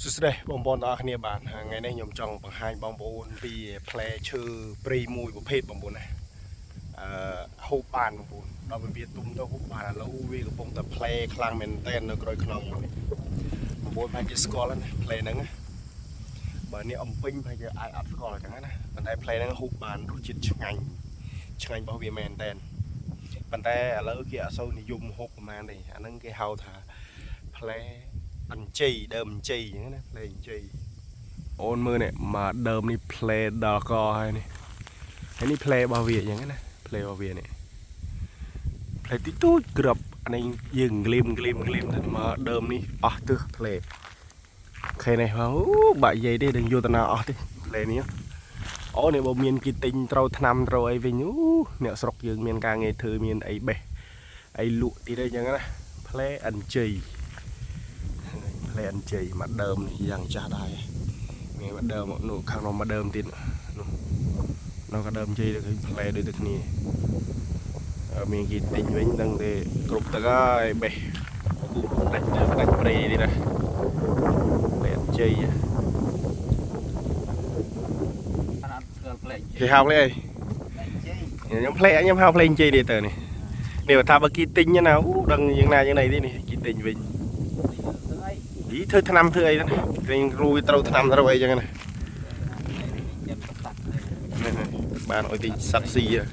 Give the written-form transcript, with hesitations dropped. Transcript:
សួស្តីបងប្អូនទាំងអស់គ្នាបាទថ្ងៃនេះខ្ញុំចង់បង្ហាញបងប្អូនពីផ្លែឈើព្រៃមួយប្រភេទបងប្អូនណាអឺហូបបានបងប្អូនដល់ពេលវាទុំទៅហូបបានឥឡូវវាកំពុងតែផ្លែខ្លាំងមែនទែននៅក្រោយខ្នងខ្ញុំនេះបងប្អូនប្រហែលជាស្គាល់ហើយណាផ្លែហ្នឹងណាបើនេះអំពេញប្រហែលជាអាចអត់ស្គាល់អញ្ចឹងណាប៉ុន្តែផ្លែហ្នឹងហូបបានរសជាតិឆ្ងាញ់ឆ្ងាញ់របស់វាមែនទែនប៉ុន្តែឥឡូវគេអត់សូវនិយមហូបប្រហែលទេអាហ្នឹងគេហៅថាផ្លែ អញ្ជ័យដើមអញ្ជ័យអញ្ចឹងណាផ្លែអញ្ជ័យអូនមើលនេះមកដើមនេះផ្លែដល់កហើយនេះហើយនេះផ្លែរបស់វាអញ្ចឹងណាផ្លែរបស់វានេះផ្លែទីទូចក្របអានេះយើងក្លៀមក្លៀមក្លៀមទៅមកដើមនេះអស់ទើសផ្លែខេនេះអូបាក់យាយទេដឹងយកតាណាអស់ទេផ្លែនេះអូនេះបើមានគេទិញត្រូវថ្នាំត្រូវអីវិញអូអ្នកស្រុកយើងមានការងារធ្វើមានអីបេះអីលក់ទៀតអីចឹងណាផ្លែអញ្ជ័យ ផ្លែអញ្ជ័យមកដើមនេះយ៉ាងចាស់ដែរមានមកដើមនោះខាងនោះមកដើមទៀតនោះនោះក៏ដើមជ័យដូចឃើញផ្លែដូចតែគ្នាហើយមានគេទិញវិញដឹងទេគ្រប់ទឹកហើយបេះគូដាច់ដើមដាច់ព្រៃទៀតណាផ្លែអញ្ជ័យ អត់ស្គាល់ផ្លែ គេហៅផ្លែអី ផ្លែជ័យ ខ្ញុំផ្លែខ្ញុំហៅផ្លែអញ្ជ័យនេះទៅនេះនេះបើថាបើគេទិញណាអូដឹងយ៉ាងណាយ៉ាងណីទេនេះគេទិញវិញ ធ្វើអី យីធ្វើថ្នាំធ្វើអីទៅណាទិញគ្រូវាត្រូវថ្នាំត្រូវអីចឹងណា ចិត្តសត្វ នេះៗបានឲ្យទិញសត្វស៊ីហ៎